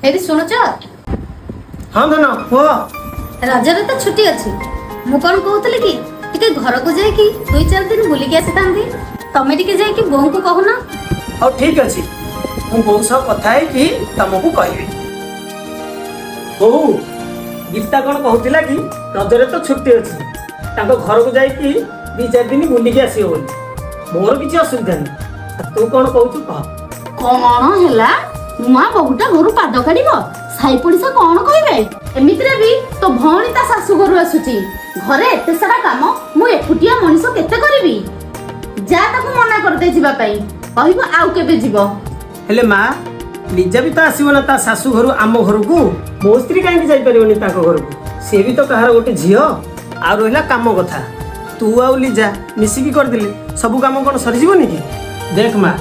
ଏଇଠି ଶୁଣୁଛ? ହଁ ଧନ, କୁହ। ରଜରେ ତ ଛୁଟି ଅଛି। ମୁଁ କଣ କହୁଥିଲି କି, ଟିକେ ଘରକୁ ଯାଇକି 2-4 ଦିନ ବୁଲିକି ଆସିଥାନ୍ତି। ତମେ ଟିକେ ଯାଇକି ବୋଉଙ୍କୁ କହୁନ। ହଉ, ଠିକ ଅଛି, ମୁଁ ବୋଉ ସହ କଥା ହେଇକି ତମକୁ କହିବି। ବୋଉ, ଗୀତା କଣ କହୁଥିଲା କି ରଜରେ ତ ଛୁଟି ଅଛି, ତାଙ୍କ ଘରକୁ ଯାଇକି 2-4 ଦିନ ବୁଲିକି ଆସିବ ବୋଲି। ମୋର କିଛି ଅସୁବିଧା ନାହିଁ। ଆଉ ତୁ କଣ କହୁଛୁ କହ। କଣ ହେଲା, ନୂଆ ବୋହୂଟା ଘରୁ ପାଦ କାଢିବ, ସାଇ ପଡିଶା କଣ କହିବେ? ଏମିତିରେ ବି ତୋ ଭଉଣୀ ତା ଶାଶୁ ଘରୁ ଆସୁଛି। ଘରେ ଏତେ ସାରା କାମ ମୁଁ ଏକୁଟିଆ ମଣିଷ କେତେ କରିବି? ଯା, ତାକୁ ମନା କରିଦେ ଯିବା ପାଇଁ। କହିବ ଆଉ କେବେ ଯିବ। ହେଲେ ମା, ଲିଜା ବି ତ ଆସିବ ନା ତା ଶାଶୁ ଘରୁ ଆମ ଘରକୁ। ମୋ ସ୍ତ୍ରୀ କାହିଁକି ଯାଇପାରିବନି ତାଙ୍କ ଘରକୁ? ସେ ବି ତ କାହାର ଗୋଟେ ଝିଅ। ଆଉ ରହିଲା କାମ କଥା, ତୁ ଆଉ ଲିଜା ମିଶିକି କରିଦେଲେ ସବୁ କାମ କଣ ସରିଯିବନି କି? ଦେଖ ମା,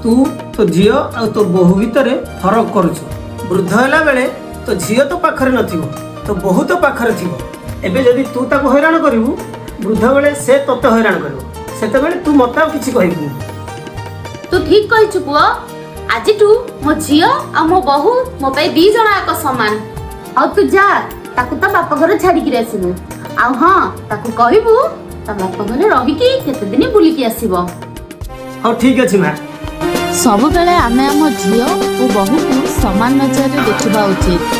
ତୁ ତୋ ଝିଅ ଆଉ ତୋ ବୋହୂ ଭିତରେ ଫରକ କରୁଛୁ। ବୃଦ୍ଧ ହେଲା ବେଳେ ତୋ ଝିଅ ତୋ ପାଖରେ ନଥିବ, ତୋ ବୋହୂ ତୋ ପାଖରେ ଥିବ। ଏବେ ଯଦି ତୁ ତାକୁ ହଇରାଣ କରିବୁ, ବୃଦ୍ଧ ବେଳେ ସେ ତୋତେ ହଇରାଣ କରିବ। ସେତେବେଳେ ତୁ ମତେ ଆଉ କିଛି କହିବୁନି। ତୁ ଠିକ କହିଛୁ ପୁଅ। ଆଜିଠୁ ମୋ ଝିଅ ଆଉ ମୋ ବୋହୂ ମୋ ପାଇଁ ଦି ଜଣ ଯାକ ସମାନ। ଆଉ ତୁ ଯା, ତାକୁ ତା ବାପ ଘରେ ଛାଡିକିରି ଆସିବୁ। ଆଉ ହଁ, ତାକୁ କହିବୁ ତା ବାପ ଘରେ ରହିକି କେତେ ଦିନ ବୁଲିକି ଆସିବ। ହଉ, ଠିକ ଅଛି ମା। ସବୁବେଳେ ଆମେ ଆମ ଝିଅ ଓ ବୋହୂକୁ ସମାନ ନଜରରେ ଦେଖିବା ଉଚିତ।